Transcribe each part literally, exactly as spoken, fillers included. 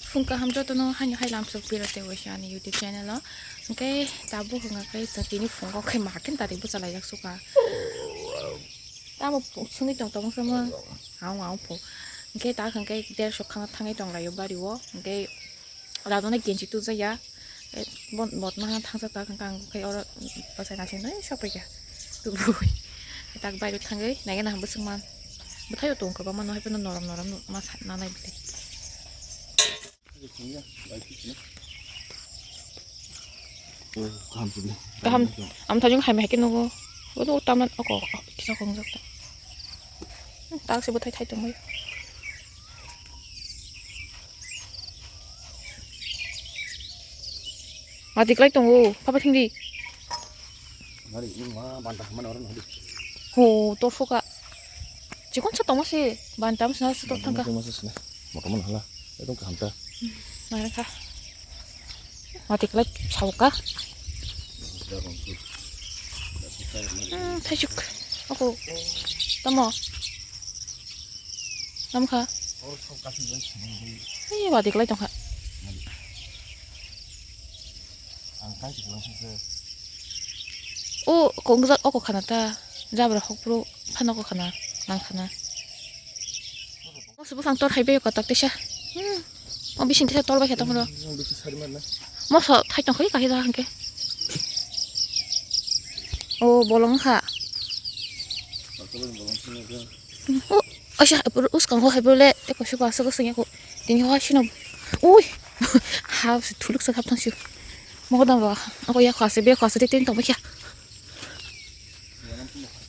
Phung kaham jotono haino hai lamsok piro tei waisa ani YouTube channel o. Hwnkhe tabuk hwnga khe chwng tini phungo khe ma khe tari bwchalaijak suka. Tamo sungwi tong tong samo. Ang ang pho. Hwnkhe ta hwnkhe dersho khang thangwi tong laio bari o. Hwnkhe rajana genji tujaya. Bot bot ma thangsa ta hwnkhe ang khe oro bachai naising nai sok paikha. Tubui. Tak bai thangwi naina ham bwswk man. Bwthaio tong kwbangma no hai phano norom norom ma sa nanai bwtwi. Kaham, am thajung hai mai khe nugo. Bodo taman oko kisa kongjak ta. Tak se bwthai thai tongwi. Ma tiklai tongo, papa thingdi. Nari, ini ma banta mana orang nari. Ho, torfoka. Chikon sa tongma se, banta msna se tor thangka. Motor mana hala, itu kaham ta. Nari kha. Ma tiklai sauka. Hmm, thaisuk. Ako. Tamo. Tamo kha. Ei, ma tiklai tongkha. O kongjak oko khana ta. Jabra hokpro phano oko khana. Nang khana. Moso bwsang tor hai bai kotak tesa. Hmm. O bising tesa tor bai khe tongro. Moso thai tong khoi kahi da hangke. O bolong kha. O asa uskang ho hai bole te ko shuka sa ko sengya ko. Tini ho sino. Ui. Ha thuluk sa khap thang shu. Mo dam ba. Ako ya khase be khase te tin tong ba kya.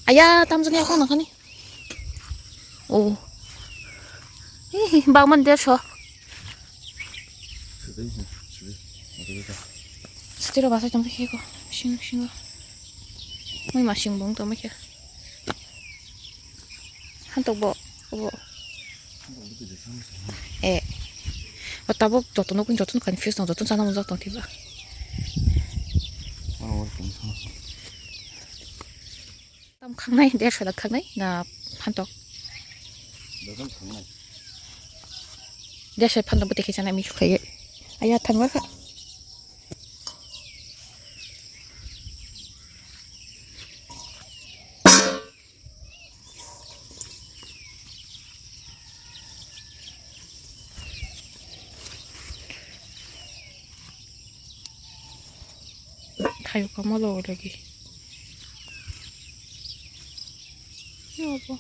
Aya tam jani ako nang khani. Oh. Hihi, bangman dersho. Sitiro basai tong khe ko. Sing, singo. Mai masing bong tong khe. Hantok bo, bo. Eh. O tabuk jotono kun jotono confuse tong, jotono sana mo jotong tiba. Tam khangnai, dersho da khangnai na phantok? Dosan khangnai. Dersho phantok bo tekhe sana mi khlaiwi. Aya thangma kha. Thayo kamo lo lagi. Yo bo.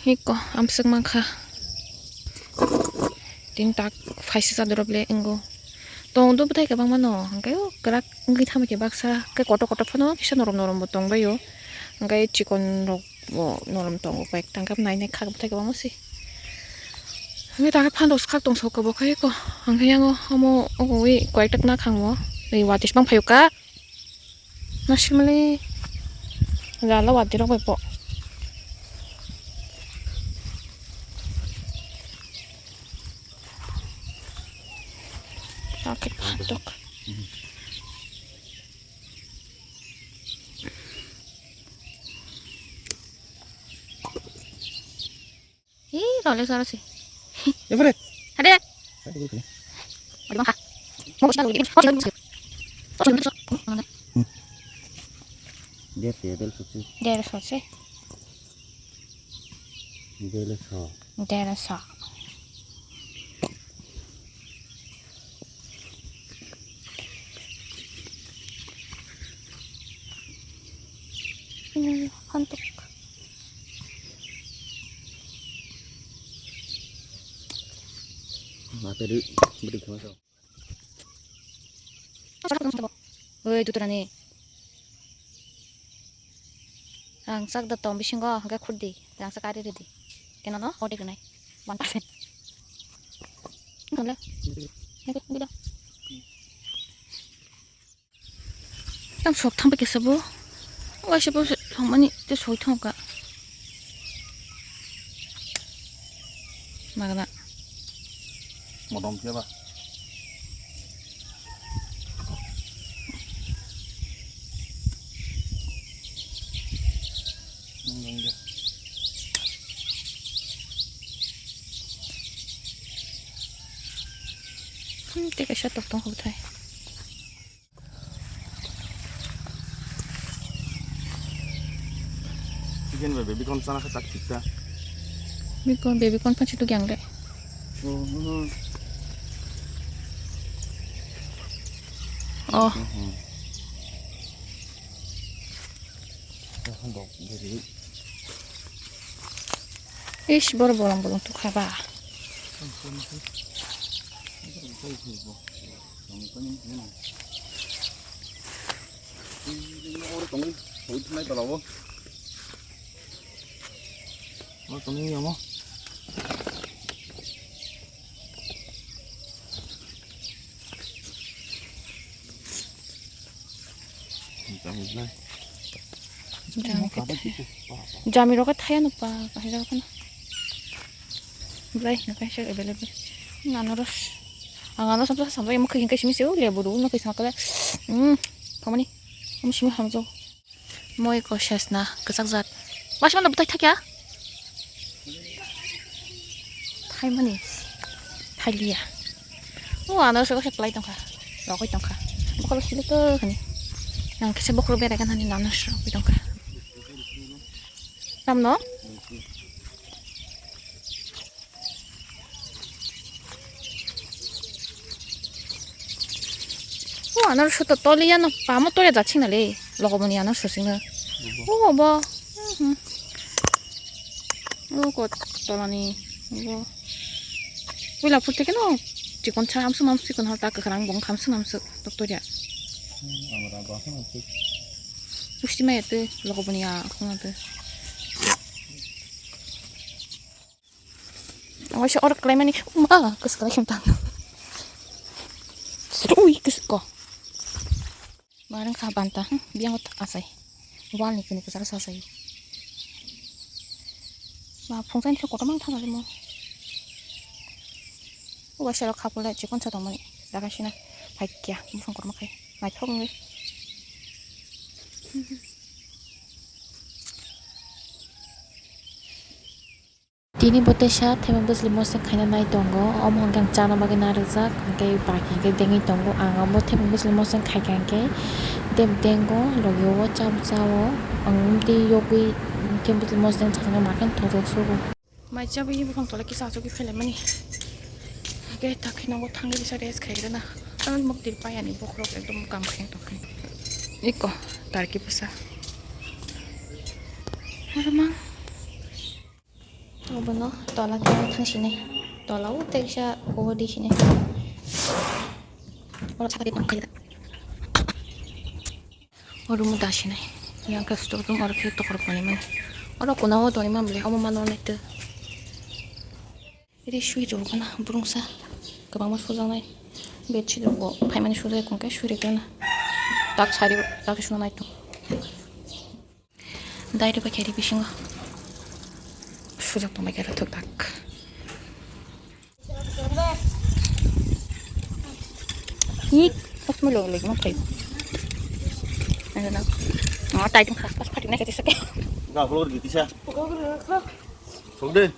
Hiko, amswk mankha. Tin tak phaisa chadorok le wngo. Tong do bwthai kwbangma no, hwnkhe o kwrak wngwi thangma khe baksa, khe kotor kotor phano kisa norom norom bo tongbaio. Hwnkhe chikon rok bo norom tongo, koi ek ta hwnkhe nai nai khak bwthai kwbangma se. Hwnkhe ta khe phan rok swkak tong sok khe bo khe ko, hwnkhe yango omo obo wi koi ek ta khna khang o, tei watwi se bang phaio ka. Nasimali jala watwi rok bai po. Oke, tok. Ih, role sara sih. Ya, boleh. Ada. Ada, boleh. Ada bangka. Mau sih. Dia dia bel suci. Dia ada suci. Dia ada so. Dia ada so. Ini hantuk. Mata di beri kemana? Oi, duturani. Ang sak da tom bisingo, hwnkhe khurdi. Ang sak ari ridi. Keno no, ode gnai. One percent. Tam sok thang bai kisa bo. Waisa bo thangmani te soi thang ka. Magana. Modom phiya ba. Hmm, tei kaisa tok tong hwthai. Chicken bai baby corn chana khe chak thik ta. Baby corn, baby corn phan si tu gyang le. Oh, hmm. Oh. Hmm. Ish, bor bolong bolong tu khaba. Jami rok thaya no pa kahai jaga phano. Belai no kaisa available. Anaros. Ang anaros samsa samsa imo khaking kaisa misi o lebu ru no kaisa kala. Hmm. Phamani. Amo simi hamjao. Moi ko sesna kwchak jat. Waisa mano bwtai thakya. Thaimani. Thailiya. O ano se se plai tongkha. Rokoi tongkha. Bokol sili to hani. Yang kese bokol bere kan hani nano se rokoi tongkha. Namno? O anaros to toli ano pamo tole jat sing nale, logo boni anaros sing na. O bo. Mhm. O ko tolani bo. Wila purte keno chikon cha amsu mamsu chikon hal ta kwkhwrang bong khamsu mamsu doktor ya. Pusti mai ate logo boni a khona te. Ang waisa orok kalaimani, ma, kwswk kalai khim tang. Ui, kwswk ko. Barang kha banta, hmm, biang ot asai. Wal ni kini kwcharo sasai. Ma, phungsa ni kotor mang thang mo. Waisa rok khapule chikon sa tongmani. Daga sina, phai kya, bufang korma khai. Mai thok ngi. Tini bo teisa thaiman bwsli moseng khaina nai tongo, omo hwnkhe ang chana bagwi narwkjak, hwnkhe baki hwnkhe dengwi tongo. Ang abo thaiman bwsli moseng khaikha hwnkhe deb dengo, logi o cham chao, ang tei yogwi thaiman bwsli moseng chakna makhe thorok sugo. Mai chabwi buphang tola kisa achugwi phelaimani. Hwnkhe takhi nogo thangwi kisa rest khairwna. Ang muktir payani bokhorok ekdom kam khe tongkhe. Iko tarki bwsa. Armang. Obono tola khe thang sinai. Tola o teisa kobo di sinai. Oro sakari tong khaida. O room o da sinai. Yang khe store room oro khe tokor tonwi mani. Oro kuna o tonwi mani bwle omo mano nai tw. Ri sui rok gana burungsa kwbangma sujaknai. Bedsheet rok bo phaimani sujak khe sui rok gana. Tak sari tak suna nai tong. Dai rwbaikha ri bisingo. Sujak tongbaikha rwthwk tak. Hik, pas mo lo lo mo thai. Ano na. Ah, tai tung khas pas pati na kati sake. Ga floor gitu sa. Sok de.